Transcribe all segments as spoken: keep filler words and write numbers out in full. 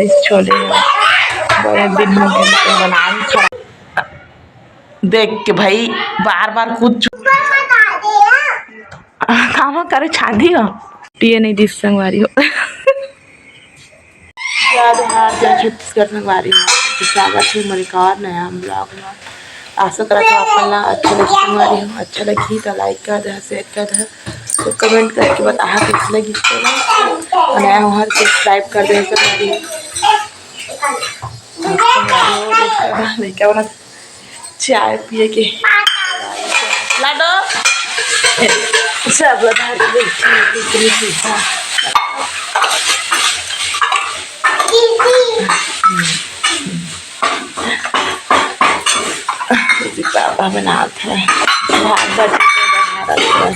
इस छोले में बड़े दिन हो गए, तो बना भी खराब। देख के भाई, बार बार कुछ काम करे छादी हो, पिए नहीं दिस संगवारी हो। जय जोहार, जय छत्तीसगढ़ संगवारी हो। स्वागत है मोर एक और नया vlog में। आशा करत हूँ आप मन ला अच्छा लगी संगवारी हो। अच्छा लगी तो like कर दे, share कर दे, तो comment करके बताहा कैसे लगी। और नया हो हर subscribe कर दे संगवारी हो। लइका मन चाय पिए के लाडो सब ला धर के बैठी है, कितनी चीज़ है। दीदी पापा बनात है, भात बचे के बना रखा है।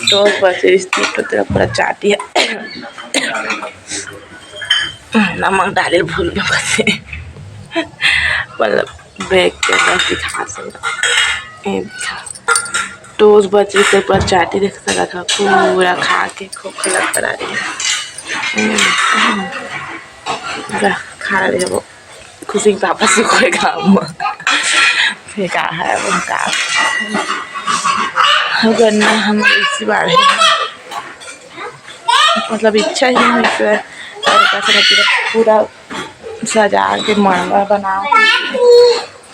टोस बचे रिश्ते तो तेरा पूरा चाटी है। नमक डाले भूल गए बस। मतलब बैग के अंदर दिखा सकता। ये दिखा। टोस बचे से पर चाटी देख सकता था, पूरा खा के खोखला करा रही है। हम्म। पूरा खा रहे वो। खुशी के पापा सुखोय घाम म फेंका है, वो का। अगर ना हम इसी बारे में, मतलब, इच्छा ही नहीं है, और का पूरा सजा के मड़वा बना के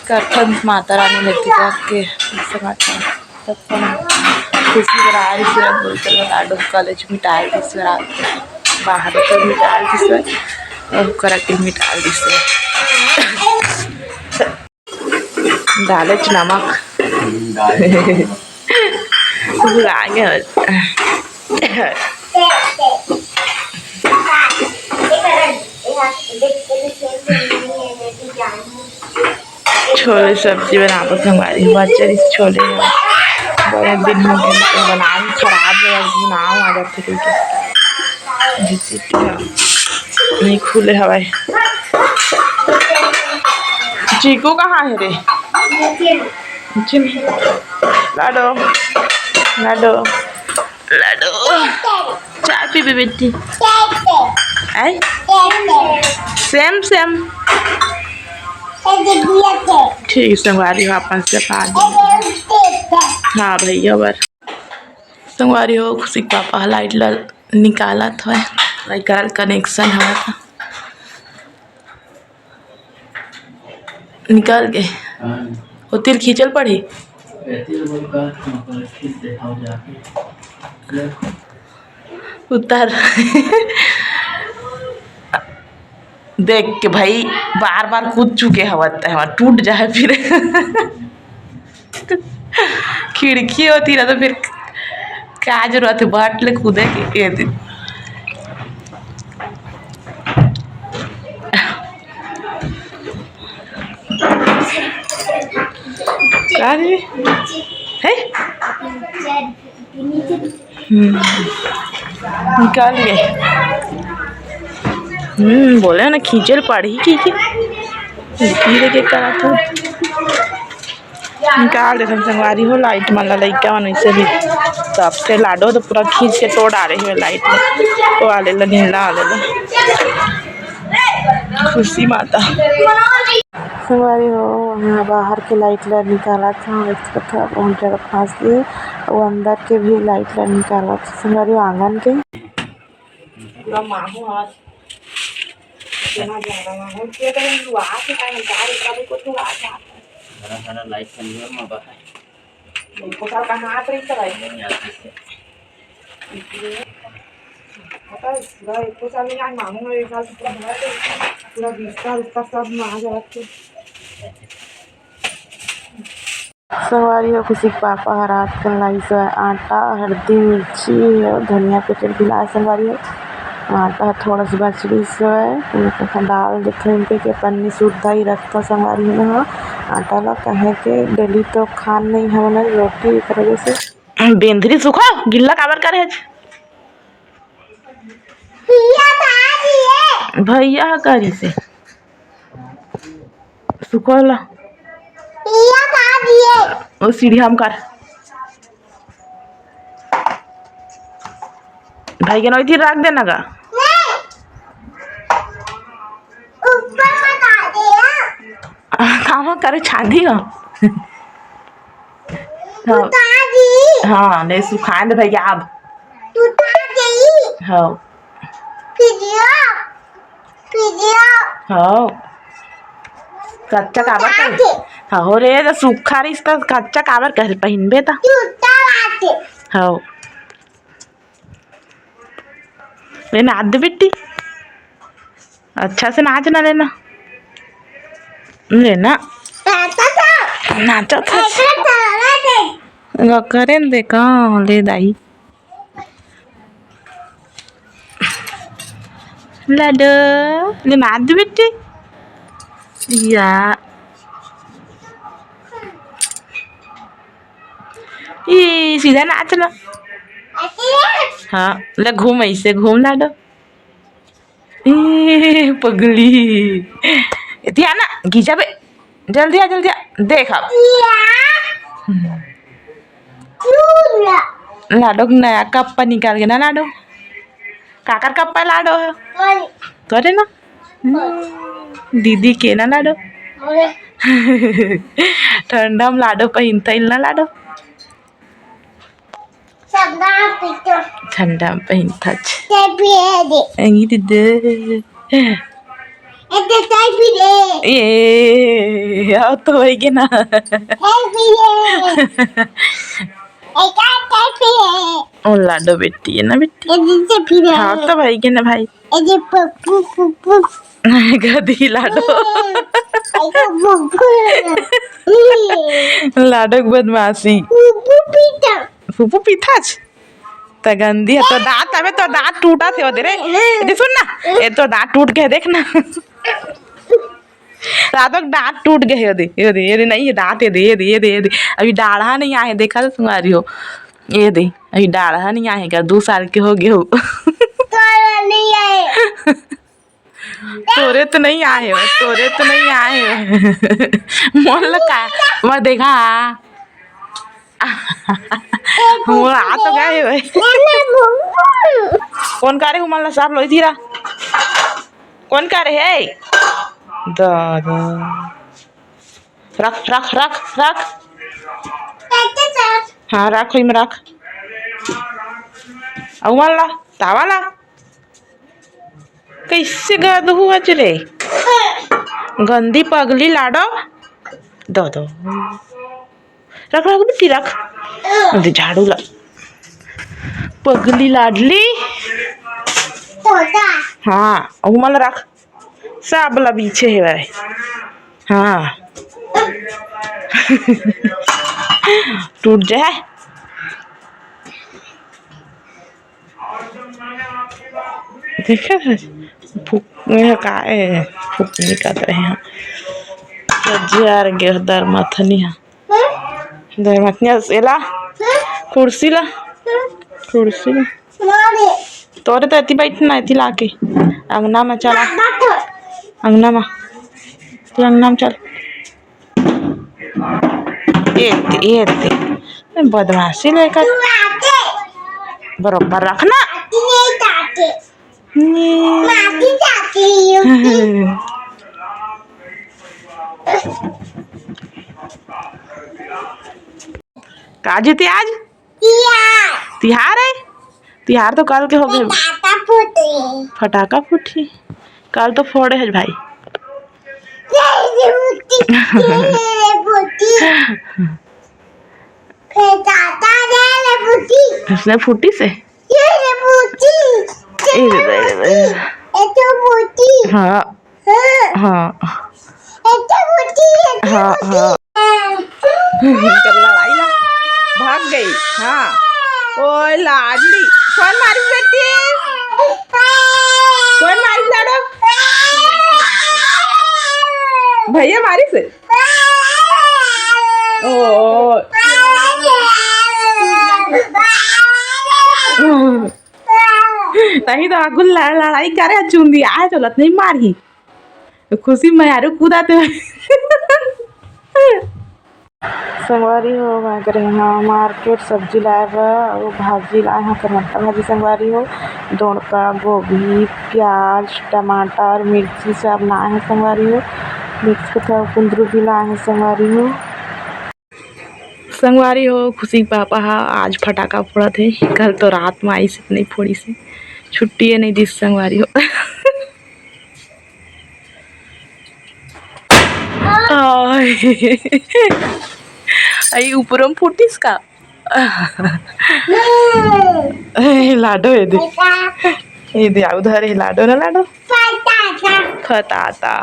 करथन माता रानी लगी के समझ। खुशी बना रही है, बोल के लाडो कॉलेज मिटाई दिस रात, बाहर तो मिटाई दिस, और करा के मिटाई दिस। डाले च नमक। भुला गए। छोले सब्जी बनाबो संगवारी, बच्चा इस छोले में बड़े दिन हो गए, तो बना भी खराब हो गया, घिनाव आ जाते थे। नहीं खुले हवाई। चीकू कहाँ है रे? चिन-, लाडो, लाडो, लाडो। चाय पीबे बेटी? आय? सेम, सेम। ठीक है, संगवारी हो, अपन से पा दे। हाँ भैया, बर। संगवारी हो, खुशी के पापा ह लाइट ल निकालत हवय। लाइट का कनेक्शन हवय त निकल गे। हाँ। ओतिर खींचल पड़ी। एतिर बोल का, खींच देखाओ जाके। उतर। देख के भाई, बार बार कूद चुके हवत, हवा टूट जाए फिर। खिड़की होती ना तो फिर का जरूरत है बाट ले कूदे के, के दिन। का रे? है? हम्म। निकाल गए। हम्म, बोले ना खींचल पड़ी की, की? धीरे के करा था। निकाल देथन संगवारी हो लाइट मन ला, लइका मन वैसे भी तब से लाडो तो पूरा खींच के तोड़ आ रही है लाइट ला, वो वाले ला, नीला वाले ला। खुशी माता। संगवारी हो, वहाँ बाहर के लाइट ला निकालत हव, देख सकत हव, बहुत ज्यादा फांस गे। वो अंदर के भी लाइट ला निकालत हव। संगवारी हो, आंगन के पूरा माहौल, इतना ज्यादा माहौल, के कहीं लुआ के कहीं निकाल, इतना भी कुछ लुआ जाता है। हरा हरा लाइट संग में बाहर। एको साल का हाथ रही चलाई। पता है, पूरा एको साल में आज मामू ने एक साल से पूरा भर दे, पूरा बिस्तर उस्तर सब में आ जाते। संगवारी हो, खुशी के पापा ह रात कन लाइस हवय आटा, हरदी, मिर्ची अउ धनिया packet भी लाए संगवारी हो। आटा ह थोड़ा सा बच रहिस हवय, डाल देथे उनके के पन्नी सुद्धा ही रखता संगवारी हो। आटा ला कहे के daily तो खान नहीं हमन रोटी, एकर वजह से। बेंदरी सुखा गिल्ला काबर करे हच? भैया ह करिस हे। सुखा ला। ओ सीढ़िया म कर। भाई के नोई तीर रख देना का। ऊपर में डाल दे। कामा करे छादी हो। हाँ। उतार दी। हाँ, ले सुखाए दे भैया अब। उतार दी। हाँ। फिर ये, फिर ये। हाँ। कच्चा काबर उतार कर? दे। हाँ, हो रे, तो सूखा रहिस त कच्चा काबर कर पहिनबे त? उतार दे। हाँ। ले नाच दे बेटी, अच्छा से नाच ना लेना, लेना। नाचा था। नाचा था। ऐसा तारा दे। ग-, करें दे का, ले दाई। लाडो, ले नाच दे बेटी। या। ई सीधा नाच ना। हाँ, ले घूम, ऐसे घूम लाडो। ए, पगली। एती आ ना, खींचा बे। जल्दी आ, जल्दी आ। देख अब। लाडो के नया कप्पा निकाल के ना लाडो। काकर कप्पा लाडो ह? तोरे ना? दीदी के ना लाडो? ठंडा में लाडो पहिनता इल ना लाडो? ठंडा में पहिनथच। ठंडा में पहिनथच। अंगी दे दे। ए, आओ तो होई गे ना। ओ लाडो बेटी है ना बेटी। हाँ, तो भाई के ना भाई। ए जे पप्पू, पप्पू। गधी लाडो। ए जे पप्पू। लाडो के बदमाशी। पप्पू पीता। फूफू पीथच? त गंदी है, तोर दांत, अबे तोर दांत टूटत हे, ओ दे रे। ए दे सुन ना, ए तोर दांत टूट गे, देख ना। रात को दांत टूट गे हे, ओ दे, ए दे, ए दे, नहीं, ये दांत, ए दे, ए दे, ए दे, ए दे। अभी डाढ़ा नहीं आए हे, देखा तो संगवारी हो। ए दे, अभी डाढ़ा नहीं आए हे का, दू साल के हो गे हो। तोरा नहीं आए। तोरे तो नहीं आए हो, तोरे तो नहीं आए हो। मोर ला का, मैं देखा। मोर आ तो गए हो। कोन करे हूँ मन ला साफ लोई धीरा। कोन करे हे? दादा। रख, रख, रख, रख। हाँ, रख, ओही में रख। अउ मन ला, तावा ला। कइसे गदहू हच रे? गंदी पगली लाडो। दो, दो। रख, रख बेटी, रख। दे झाड़ू ला। पगली लाडली। तोता। हाँ, ओहू मन ला रख। सब ला बीछे हे भाई। हाँ। टूट जाए। देखे थे? फुक-, ये का ए, फुकनी का तो हे। तो जार गे दरमथनी हा। दरमथनी हा, एला, कुर्सी ला, कुर्सी ला। तोरे तो एती बैठ ना, एती लाके। अंगना में चला। अंगना में। तू अंगना में चल। एती, एती। बदमाशी लेकर। बरोबर रखना। का जीती आज? तिहार। तिहार है? तिहार तो कल के हो गे। फटाका फूटे। फटाका फूटी। कल तो फोड़े हच भाई। ये, ये फूटी, ये, ये फूटी। फटाका ले, ले फूटी। उसने फूटी से? ये, ये फूटी। ए रे, रे, रे, रे। ये तो फूटी। हाँ। हाँ। हाँ। हाँ, हाँ। इनकर लड़ाई ला भाग गई। हाँ। ओए लाडली, कोन मारिस बेटी? कोन मारिस लाडो? भैया मारिस? ओ। नहीं तो आगुल लड़-, लड़ाई करे चुंदी आए चलत नहीं मारही। खुशी में यारो कूदा तो। संगवारी हो, मैं करे हाँ मार्केट सब्जी लाए बर, अउ भाजी लाए हाँ करमत्ता भाजी संगवारी हो। दोड़का, गोभी, प्याज, टमाटर, मिर्ची सब लाए हे संगवारी हो। मिक्स के थोड़ा कुंदरू भी लाए हे संगवारी हो। संगवारी हो, खुशी के पापा हा आज फटाका फोड़त हे। कल तो रात में आइस, नहीं फोड़िस हे, छुट्टी हे नहीं दिस संगवारी हो। आय। आई ऊपर में फूटिस का? ए, लाडो, ए दे। ए दे, आ उधर हे लाडो ना, लाडो। फटाका। फटाका।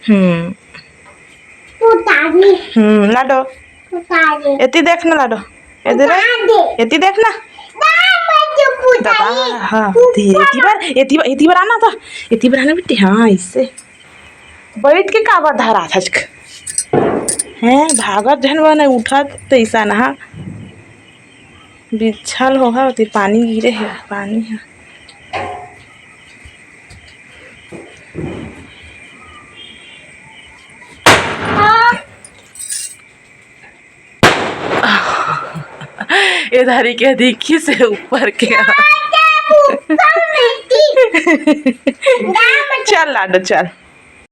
हम्म। हम्म, लाडो। एती देख ना, लाडो। ए दे रे। एती देख ना। दादा, हाँ, दे, एती बार, एती बार, एती बार आना था। एती बार आना बेटी, हाँ, इससे। बैठ के काबर धराथस? हैं, भागत झन बने, उठत तइसन हा। बिछल होहा, ओती पानी गिरे हे, पानी हा। ए धारी के देखी से ऊपर के। चल लाडो, चल।